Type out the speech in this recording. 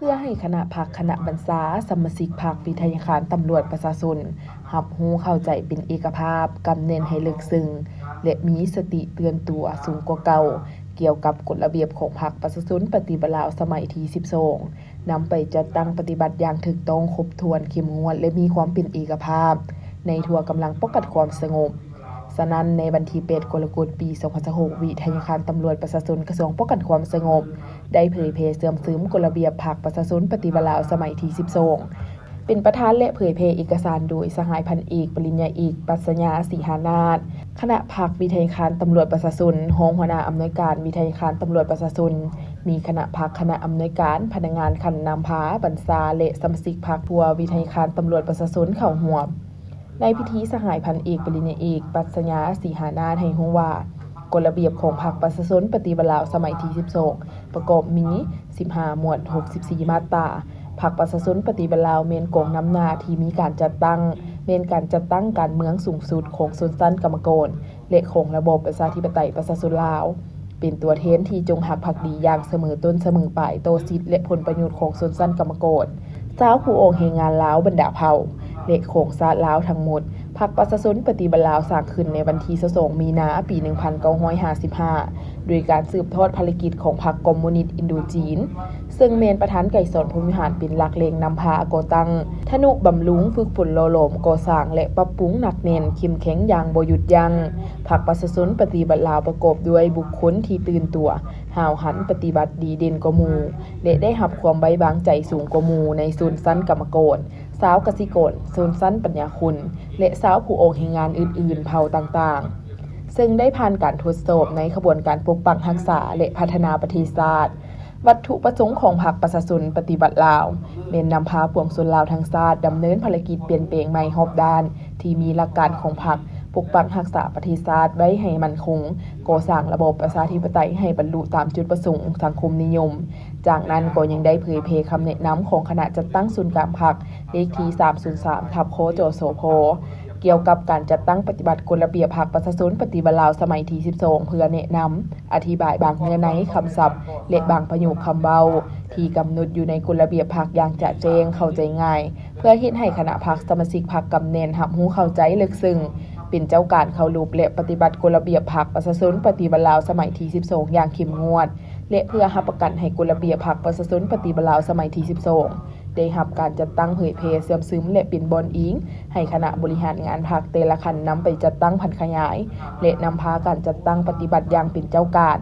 ເພື່ອໃຫ້ຄະນະພັກ, ຄະນະບັນຊາ, ສະມາຊິກພັກ, ວິທະຍາຄານຕຳຫຼວດປະຊາຊົນ ຮັບຮູ້ເຂົ້າໃຈເປັນເອກະພາບ, ກຳແໜ້ນໃຫ້ເລິກເຊິ່ງ ແລະ ມີສະຕິເຕືອນຕົວສູງກວ່າເກົ່າ ກ່ຽວກັບກົດລະບຽບຂອງພັກປະຊາຊົນປະຕິວັດລາວສະໄໝທີສິບສອງ ນຳໄປຈັດຕັ້ງປະຕິບັດຢ່າງຖືກຕ້ອງ, ຄົບຖ້ວນ, ເຂັ້ມງວດ ແລະ ມີຄວາມເປັນເອກະພາບ ໃນທົ່ວກຳລັງປ້ອງກັນຄວາມສະຫງົບ. ສະນັ້ນ, ໃນວັນທີແປດ ກໍລະກົດ ປີສອງພັນຊາວຫົກ ວິທະຍາຄານຕຳຫຼວດປະຊາຊົນ ກະຊວງປ້ອງກັນຄວາມສະຫງົບ ໄດ້ເຜີຍແຜ່ເຊື່ອມຊຶມກົດລະບຽບພັກປະຊາຊົນປະຕິວັດລາວສະໄໝທີສິບສອງ ເປັນປະທານ ແລະ ເຜີຍແຜ່ເອກະສານໂດຍສະຫາຍພັນເອກ ປະລິນຍາເອກ ປັດຊະຍາ ສີຫານາດ ຄະນະພັກວິທະຍາຄານຕຳຫຼວດປະຊາຊົນ, ຮອງຫົວໜ້າອຳນວຍການວິທະຍາຄານຕຳຫຼວດປະຊາຊົນ, ມີຄະນະພັກ, ຄະນະອຳນວຍການ, ພະນັກງານຂັ້ນນຳພາ, ບັນຊາ ແລະ ສະມາຊິກພັກທົ່ວວິທະຍາຄານຕຳຫຼວດປະຊາຊົນເຂົ້າຮ່ວມ. ໃນພິທີ ສະຫາຍພັນເອກ ປະລິນຍາເອກ ປັດຊະຍາ ສີຫານາດ ໃຫ້ຮູ້ວ່າ ກົດລະບຽບຂອງພັກປະຊາຊົນປະຕິວັດລາວສະໄໝທີສິບສອງ ປະກອບມີສິບຫ້າໝວດ ຫົກສິບສີ່ມາດຕາ. ພັກປະຊາຊົນປະຕິວັດລາວແມ່ນກອງນຳໜ້າທີ່ມີການຈັດຕັ້ງ, ແມ່ນການຈັດຕັ້ງການເມືອງສູງສຸດຂອງຊົນຊັ້ນກຳມະກອນ ແລະ ຂອງລະບອບປະຊາທິປະໄຕປະຊາຊົນລາວ, ເປັນຕົວແທນທີ່ຈົງຮັກພັກດີຢ່າງສະເໝີຕົ້ນສະເໝີປາຍຕໍ່ສິດ ແລະ ຜົນປະໂຫຍດຂອງຊົນຊັ້ນກຳມະກອນ, ຊາວຜູ້ອອກແຮງງານລາວບັນດາເຜົ່າ ແລະ ຂອງຊາດລາວທັງໝົດ. ພັກປະຊາຊົນປະຕິວັດລາວສ້າງຂຶ້ນໃນວັນທີຊາວສອງ ມີນາ ປີໜຶ່ງພັນເກົ້າຮ້ອຍຫ້າສິບຫ້າ ໂດຍການສືບທອດພາລະກິດຂອງພັກຄອມມູນິດອິນໂດຈີນ ເຊິ່ງແມ່ນປະທານໄກສອນ ພົມວິຫານ ເປັນຫຼັກແຫຼ່ງນຳພາກໍ່ຕັ້ງ, ທະນຸບຳລຸງ, ຝຶກຝົນ, ຫຼໍ່ຫຼອມ, ກໍ່ສ້າງ ແລະ ປັບປຸງໜັກແໜ້ນ, ເຂັ້ມແຂງຢ່າງບໍ່ຢຸດຢັ້ງ. ພັກປະຊາຊົນປະຕິວັດລາວປະກອບດ້ວຍບຸກຄົນທີ່ຕື່ນຕົວ, ຫ້າວຫັນ, ປະຕິບັດດີເດັ່ນກວ່າໝູ່ ແລະ ໄດ້ຮັບຄວາມໄວ້ວາງໃຈສູງກວ່າໝູ່ໃນຊົນຊັ້ນກຳມະກອນ, ຊາວກະສິກອນ, ຊົນຊັ້ນປັນຍາຊົນ ແລະ ຊາວຜູ້ອອກແຮງງານອື່ນໆ ເຜົ່າຕ່າງໆ ເຊິ່ງໄດ້ຜ່ານການທົດສອບໃນຂະບວນການປົກປັກຮັກສາ ແລະ ພັດທະນາປະເທດຊາດ. ວັດຖຸປະສົງຂອງພັກປະຊາຊົນປະຕິວັດລາວ ແມ່ນນຳພາປວງຊົນລາວທັງຊາດ ດຳເນີນພາລະກິດປ່ຽນແປງໃໝ່ຮອບດ້ານ ທີ່ມີຫຼັກການຂອງພັກ, ປົກປັກຮັກສາປະເທດຊາດໄວ້ໃຫ້ໝັ້ນຄົງ, ກໍ່ສ້າງລະບອບປະຊາທິປະໄຕໃຫ້ບັນລຸຕາມຈຸດປະສົງສັງຄົມນິຍົມ. ຈາກນັ້ນກໍຍັງໄດ້ເຜີຍແຜ່ຄຳແນະນຳຂອງຄະນະຈັດຕັ້ງສູນກາງພັກ ເລກທີສາມສູນສາມ ທັບ ຄຈສພ ກ່ຽວກັບການຈັດຕັ້ງປະຕິບັດກົດລະບຽບພັກປະຊາຊົນປະຕິວັດລາວສະໄໝທີສິບສອງ ເພື່ອແນະນຳ ອະທິບາຍບາງເນື້ອໃນຄຳສັບ ແລະ ບາງປະໂຫຍກຄຳເວົ້າ ທີ່ກຳນົດຢູ່ໃນກົດລະບຽບພັກຢ່າງຈະແຈ້ງ, ເຂົ້າໃຈງ່າຍ, ເພື່ອເຮັດໃຫ້ຄະນະພັກ, ສະມາຊິກພັກກຳແໜ້ນ, ຮັບຮູ້ເຂົ້າໃຈເລິກເຊິ່ງ, ເປັນເຈົ້າການເຄົາລົບ ແລະ ປະຕິບັດກົດລະບຽບພັກປະຊາຊົນປະຕິວັດລາວສະໄໝທີສິບສອງ ຢ່າງເຂັ້ມງວດ ແລະ ເພື່ອຮັບປະກັນໃຫ້ກົດລະບຽບພັກປະຊາຊົນປະຕິວັດລາວສະໄໝທີສິບສອງ ໄດ້ຮັບການຈັດຕັ້ງເຜີຍແຜ່ເຊື່ອມຊຶມ ແລະ ເປັນບ່ອນອີງໃຫ້ຄະນະບໍລິຫານງານພັກແຕ່ລະຂັ້ນນຳໄປຈັດຕັ້ງຜັນຂະຫຍາຍ ແລະ ນຳພາການຈັດຕັ້ງປະຕິບັດຢ່າງເປັນເຈົ້າການ.